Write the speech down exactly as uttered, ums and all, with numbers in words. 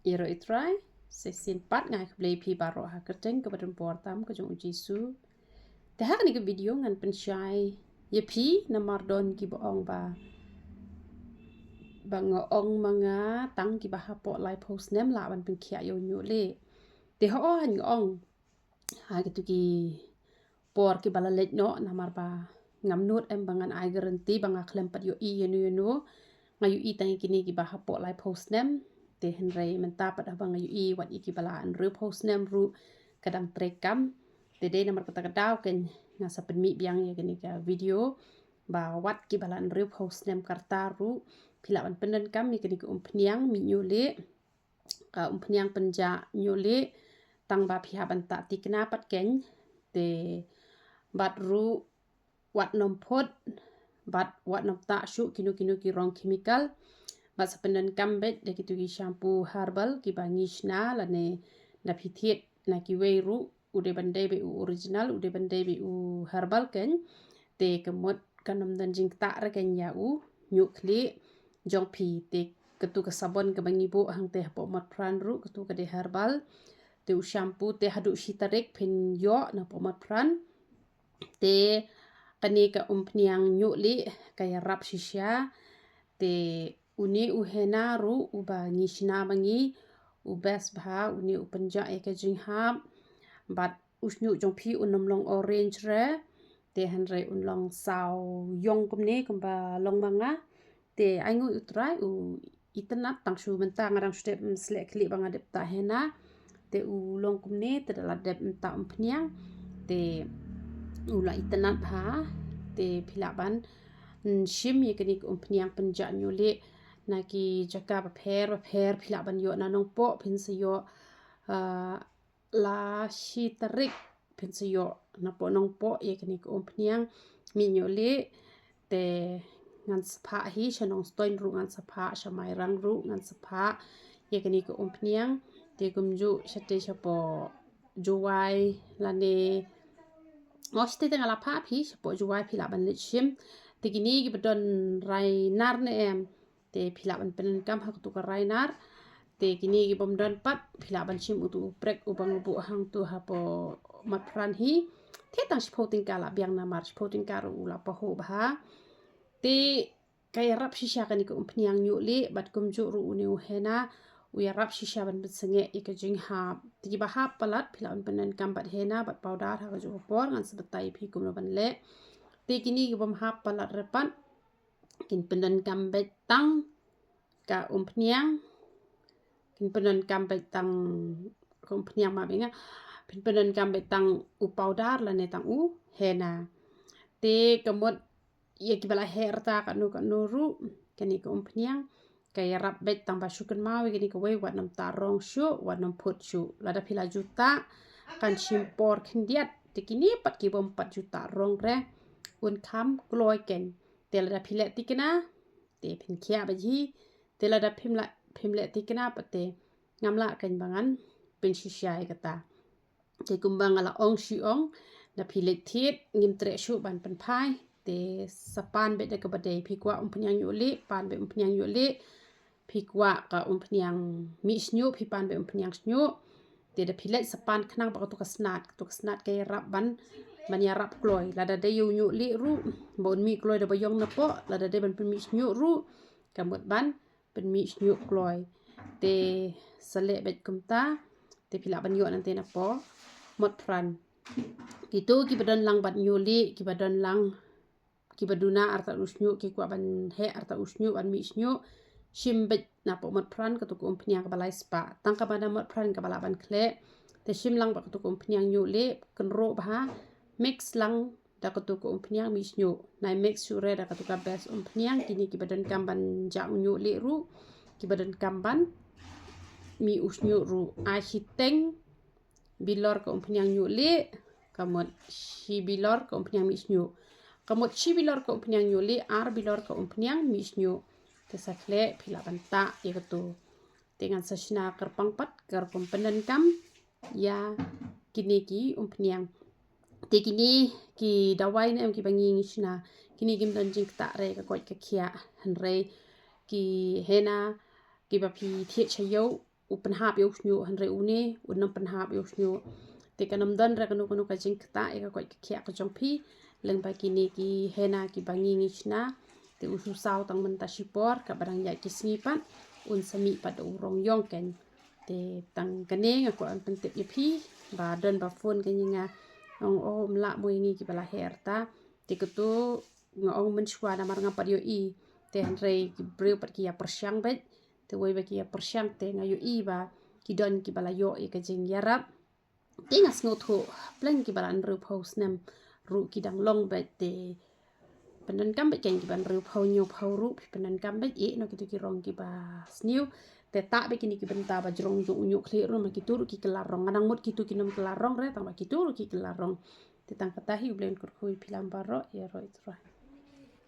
Ïaroh Trai, sa shisien pat nga ai khublei ïa phi baroh ha ka kyrteng kaba donbor tam ka jong U Jisu. Te ha kane ka video ngan pynshai ïa phi namar don kiba ong ba, ba nga ong ma nga tang kiba hapoh laiphew snem lah ban pynkhiah ïa u ñiuh lieh. Te hooid nga ong ha kitu ki por kiba la leit noh namar ba ngam nud em ba ngan ai guarantee ba nga khlem pat ïohi ïano ïano. Nga ïohi tang ïa kine kiba hapoh laiphew snem. Te hynrei mynta pat haba nga ïohi wat ïa kiba la hynriewphew snem ruh ka dang trei kam. Te dei namar kata ka daw kein nga sa pynmih biang ïa kane ka video ba wat kiba la hynriewphew snem ka rta ruh phi lah ban pyndonkam ïa kane ka umphniang mih ñiuh lieh, ka umphniang pynjah ñiuh lieh, tang ba phi hap ban tah thikna pat kein. Te bad ruh wat nym phut bad wat nym tah shuh kino kino ki rong chemical. Bad sa pyndonkam beit da kitu ki shampoo herbal kiba ngi shna lane da phi thied na kiwei ruh, u dei ban dei beit u original, u dei ban dei beit u herbal kein. Te ka mut kan nym don jingktah re kein ïa u ñiuh khlieh jong phi. Te katu ka sabon kaba ngi buh hangtei hapoh Motpran ruh katu ka dei herbal. Te u shampoo te haduh shi tarik phin ïoh na hapoh Motpran. Te kane ka umphniang ñiuh lieh ka ïarap shisha. Te une u henna ruh uba ngi shna ma ngi u best bha, une u pynjah ïa ka jinghap. Bad u shñiuh jong phi un nym long orange re, te hynrei un long saw ïong kumne kumba long ma nga. Te ainguh U Trai u itynnad, tang shu mynta nga dang shu dep sleh khlieh ba nga dep tah henna. Te u long kumne te da la dep tah umphniang te u la itynnad bha. Te phi lah ban, mm, shim ïa kane ka umphniang pynjah ñiuh lieh na ki jaka bapher bapher, phi lah ban ïoh na Nongpoh, phin sa ïoh, ah, la shi tarik phin sa ïoh na poh Nongpoh ïa kane ka umphniang mih ñiuh lieh. Te ngan sa phah hi sha Nongstoiñ ruh, ngan sa phah sha Mairang ruh, ngan sa phah ïa kane ka umphniang. Te kumjuh shatei shapoh Jowai lane, oh, shatei te nga la phah phi shapoh Jowai, phi lah ban leit shim. Te kine kiba don rai nar ne em, te phi lah ban pyndonkam ha katu ka rai nar. Te kine kibym don pat phi lah ban shim utu u prek uba nga buh hangtu hapoh Motpran hi. Te tang shiphew tyngka la biang namar shiphew tyngka ruh u la pahuh bha. Te ka ïarap shisha kane ka umphniang ñiuh lieh bad kumjuh ruh une u henna u ïarap shisha ban pynsangeh ïa ka jinghap. Te kiba hap palat phi lah ban pyndonkam bad henna bad powder ha kajuh ka por, ngan sa batai ïa phi kumno ban leh. Te kine kibym hap palat re pat kin pyndonkam beit tang ka umphniang, kin pyndonkam beit tang ka umphniang ma bynga, kin pyndonkam beit tang u powder lane tang u henna. Te ka mut ïa kiba la heh rta kano kano ruh, kane ka umphniang ka ïarap beit, tang ba shu kynmaw ïa kane kawei, wat nym tah rong shuh, wat nym phut shuh. Lada phi la ju tah kan shim por khyndiat. Te kine pat kibym pat ju tah rong re un kham kloi kein. Te lada phi leh thikna te phin khiah beit hi. Te lada phim la, phim leh thikna pat te ngam lah kein ba ngan pynshisha ïa kata. Te kumba nga la ong shi ong, lada phi leit thied ngim treh shuh ban pynphai. Te sa pan beit da kaba dei, phi kwah umphniang ñiuh lieh, pan beit umphniang ñiuh lieh. Phi kwah ka umphniang mih shñiuh, phi pan beit umphniang shñiuh. Te lada phi leit sa pan khnang ba katu ka snat, katu ka snat ka ïarap ban, ban ïarap kloi. Lada dei ïa u ñiuh lieh ruh ba un mih kloi da ba ïong napoh, lada dei ban pynmih shñiuh ruh ka mut ban pynmih shñiuh kloi. Te sa leh beit kumta. Te phi lah ban ïoh nangta napoh Motpran. Kito kiba don lang bad ñiuh lieh, kiba don lang, kiba duna artat u shñiuh, ki kwah ban heh artat u shñiuh, ban mih shñiuh, shim beit napoh Motpran katu ka umphniang kaba lai spah. Tang kaba na Motpran kaba lah ban khleh. Te shim lang bad katu ka umphniang ñiuh lieh, kynroh bha, mix lang da katu ka umphniang mih shñiuh. Nai mix shuh re da katu ka best umphniang, kine kiba donkam ban jah u ñiuh lieh ruh, kiba donkam ban mih u shñiuh ruh. Ai shiteng bilor ka umphniang ñiuh lieh, ka mut shi bilor ka umphniang mih shñiuh. Ka mut shi bilor ka umphniang ñiuh lieh, ar bilor ka umphniang mih shñiuh. Te sa khleh phi lah ban tah ïa katu. Te ngan sa shna kyrpang pat ka rukom pyndonkam ïa kine ki umphniang. Te kine ki dawai ne em kiba ngi ngi shna, kine kim don jingktah re ka koit ka khiah, hynrei ki henna kiba phi thied sha ïew u pynhap ïa u shñiuh, hynrei une un ym pynhap ïa u shñiuh. Te kan ym don re kano kano ka jingktah ïa ka koit ka khiah ka jong phi lyngba kine ki hena kiba ngi ngi shna. Te u shu saw tang mynta shipor, kaba dang ïaid ki sngi pat un sa mih pat da u rong ïong kein. Te tang kane nga kwah pyntip ïa phi ba don ba phone kein ïa nga, ong, oh, ym lah mo ïa ngi kiba la heh rta. Te kato nga ong mynshuwa namar ngam pat ïohi. Te hynrei ki briew pat ki ïa pyrshang beit. Te wei ba ki ïa pyrshang te nga ïohi ba ki don kiba la ïoh ïa ka jingïarap. Te nga sngewthuh, pleng kiba la hynriewphew snem ruh ki dang long beit. Te pyndonkam beit kein kiba hynriewphew hynñiewphew ruh, phi pyndonkam beit, ïeh noh kito ki rong kiba sniew. Te tah beit kine ki bynta ba jrong jong u ñiuh khlieh ruh, namar kito ruh ki kylla rong. Nga dang mut kito kin ym kylla rong re, tang ba kito ruh ki kylla rong. Te tang kata hi, U Blei un kyrkhu ïa phi lang baroh, ïaroh ïa u Trai.